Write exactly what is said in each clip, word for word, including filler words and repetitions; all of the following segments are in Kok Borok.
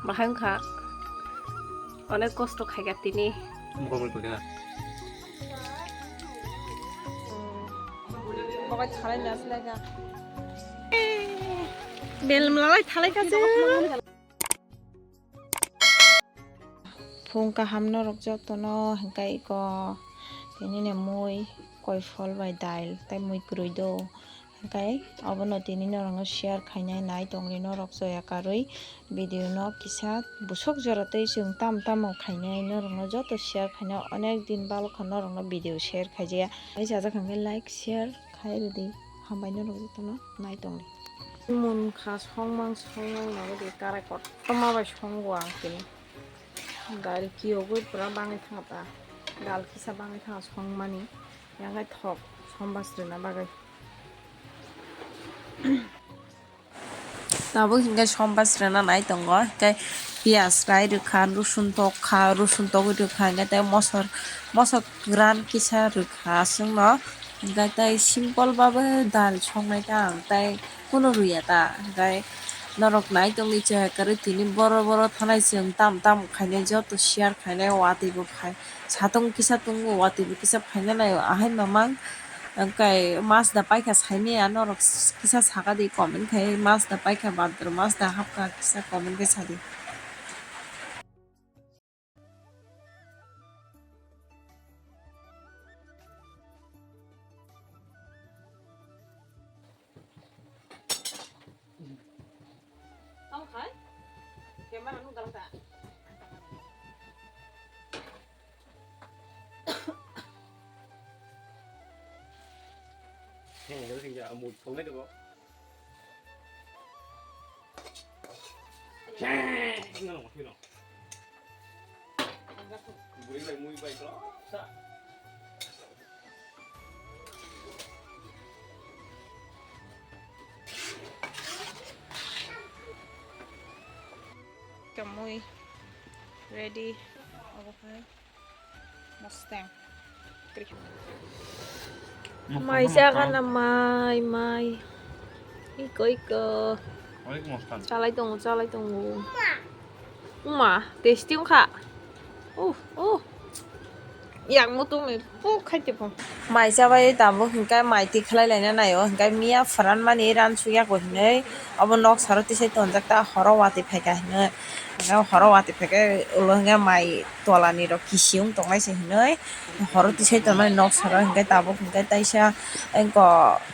Bahai wngkha, onek kosto khaikha tini. Bokhorok tongkha. Bokhorok thalai nasilai kha. Belmwlai thalai kha se. Phung kaham norok jotono, hwnkhe iko tini ni mui, koiphol bai dal tei mui kwrwi do. Hwnkhe obono tini norokno share khainai nai tongdi norok joya karwi video no kisa busuk jora tei chwng tamo tamo khainai norokno joto share khainai onek din balokha norokno video share khaijaya. Tei chajak hwnkhe like share khai rwdi, hambai norok jotono nai tongdi. Munkha songmang songmang nangdi karai kotorma bai songo ang tini. Dal kiyogwi pura bangwi thangkha ta. Dal kisa bangwi thangkha songmani. Yang khe thok sombas rwna bagwi. Tabuk hinkhe sombas rwna nai tongo. Hinkhe piyaj rai rwkha, rusun tokha, rusun togwi rwkha, hinkhe tei mosor, mosok gran kisa rwkha aswkno. Hinkhe tei simple babe dal songnai ta ang, tei kunu rwya ta. Hinkhe norok nai tongdi chaya kwrwi tini boro boro thanai chwng tam tam khainai joto share khainai watwi bo khai. Satung kisa tongo, watwi bo kisa phaina naio, ahai mamang, wngkai mas da paikha saimaya norok kisa sakadi comment khai, mas da paikha bhadrao mas da hapkha kisa comment khai sadi. Tamo khai? Camera nung dalang ta? Heng, heng, heng, ya, mui thongnai dogo. Heng, heng, heng, heng. Bwrwi bai mui bai kwlwng sa. Kamui ready. Obo hai mosteng. Mai jaga na mai, mai. Iko, iko. Onek mostan. Chalai tongo, chalai tongo. Uma, tasty wngkha. Uh, uh. Yang mutung ni, uh, khai te phung. Mai chabai tabuk hinkhe mai tikhlai laina naio, hinkhe miya pharanmani ran suyako hinwi obo nok saro tisai tonjak ta, horo watwi phaikha hinwi. Hinkhe horo watwi phaikhe ulo hinkhe mai tola ni rok kisi wng tongnai se hinwi horo tisai tonmani nok saro hinkhe tabuk hinkhe taisa engko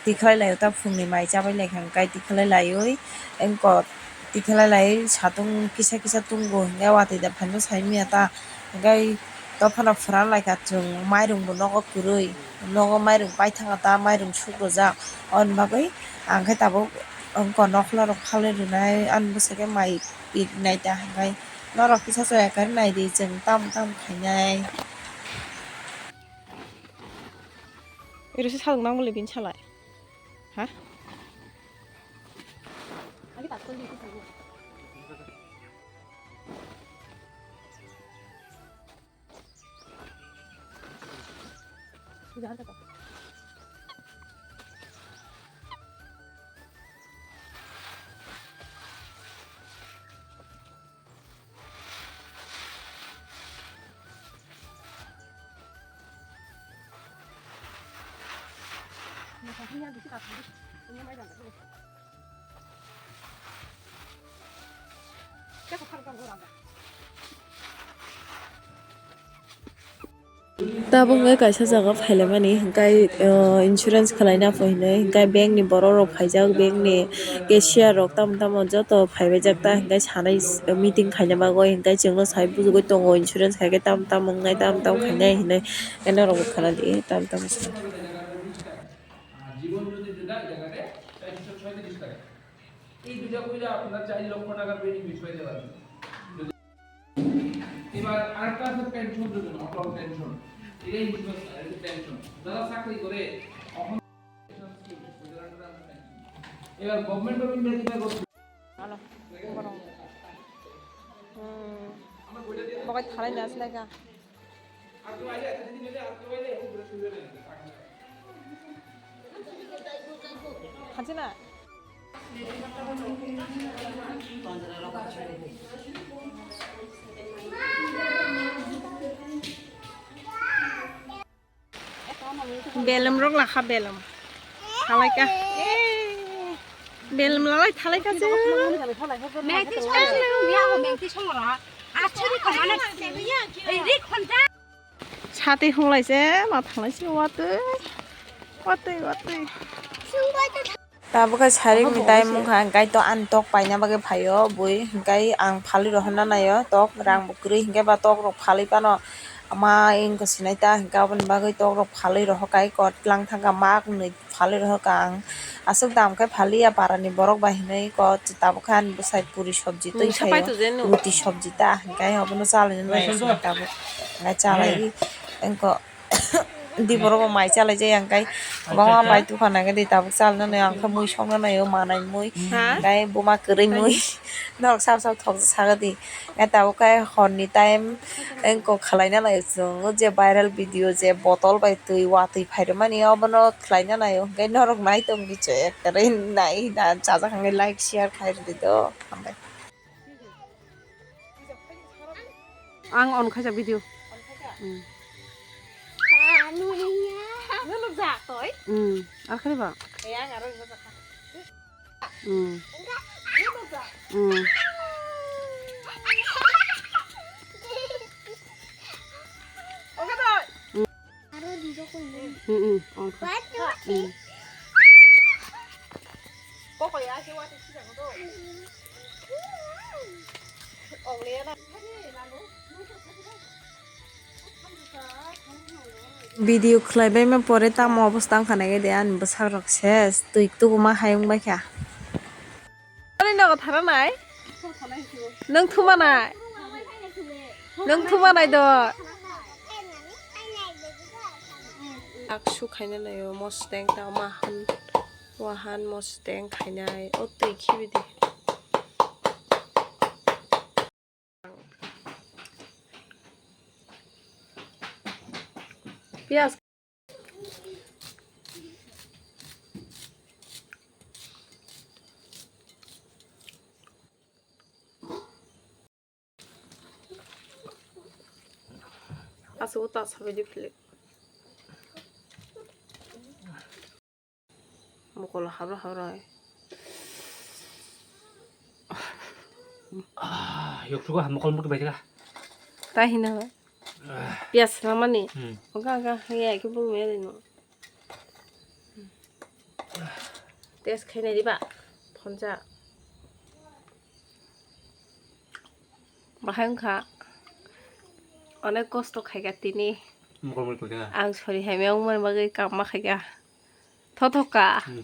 tikhlai laio ta, phungni mai chabai laikha hinkhe tikhlai laiwi engko tikhlai lai satung kisa kisa tungo hinkhe watwi da phaino sai manya ta hinkhe dophano phuran laikha chwng mairung bo nogo kwrwi nogo mairung paithakgwi ta mairung suk rwjak aboni bagwi ang khe tabuk engko nokhla rok khalwi rwnai ani bwsakhe mai. Pik nai ta hinwi norok kisa chaya khe naidi chwng tamo tamo khainai. Iro se salok nang bole bini salai. Ha? Tabuk wngkha kaisa jaga phailaimani, hwnkhe, uh, insurance khwlaina phainai, hwnkhe bank ni borok rok phaijak, bank ni cashier rok tamo tamo joto phaibaijak ta, hwnkhe sanai meeting khaina bagwi, hwnkhe chwngno sai bujugwi tongo, insurance khaikhe tamo tamo wngnai, tamo tamo khainai hinwi, hwnkhe norokbo khwna di tamo tamo sa. এবার আরেকটা আছে পেনশন যোজনা, অটল পেনশন। এটা ইন্স্যুরেন্স, এটা পেনশন। যারা চাকরি করে, অখন এবার গভর্নমেন্ট অফ ইন্ডিয়া যেটা করছে, Ano? Borok. Hmm. Bokai thalai na slai ka. Hanse na? Belum rok lakha belum. Thalaika. Belum lalai thalaika je. Sati hunglai se ma thanglai se watwi. Watwi watwi. Tabuk khe sarik ni time wngkha, hwnkhe to ani tok paina bagwi phaio bui, hwnkhe ang phalwi rohorna naio tok, rang bo kwrwi hwnkhe ba tok rok phalwi phano ma wngkha sinai ta, hwnkhe aboni bagwi tok rok phalwi rohor kai kok tlang thangkha ma wnwi phalwi rohorkha ang, aswk dam khe phaliya para ni borok bai hinwi kok tabuk khe ani bwsai puri sobji twi sapai khaio, ruti sobji ta hwnkhe abono chalaina naio tabuk, hwnkhe chalai wngkha. Di borok bo mai chalai jai ang kai, kwbangma bai tufan nang di tabuk chalna nai ang khe mui songna nai o manai mui, kai buma kwrwi mui norok sab sab thok saka di, kai tabuk kai hor ni time wngkok khwlai na nai o chwng o je viral video je botol bai twi watwi phai rwmani obono khwlai na nai o, hwnkhe norok nai tong di chwng ekkrwi nai na chajak hwnkhe like share khai rw di do. Ang on khaijak video. Hmm. Hmm. Ar khani ba? Hmm. Hmm. Hmm, hmm, on kha. Hmm. Video khwlai baima pore tamo obostha wngkha naikhe de ani bwsarok ses twi tubuma hai wngbaikha. Ani nogo thara nai? Nwng thuma nai? Nwng thuma nai do? Ak su khaina naio mosteng ta wahan, wahan mosteng khainai o twi khibi di. Piyaj. Aswk ta sabai di philip. Mokol habra habra hai. Ah, yok suka mokol mutu bai ka. Tai hino. Piyaj ramani. Hmm. Oga oga ya ke bung me no. Test khainai diba. Phonja. Bahai wngkha. Onek kosto khaika tini. Mokol mutu bai ka. Ang sori hai me wngmani bagwi kamma khaika. Thothoka. Hmm.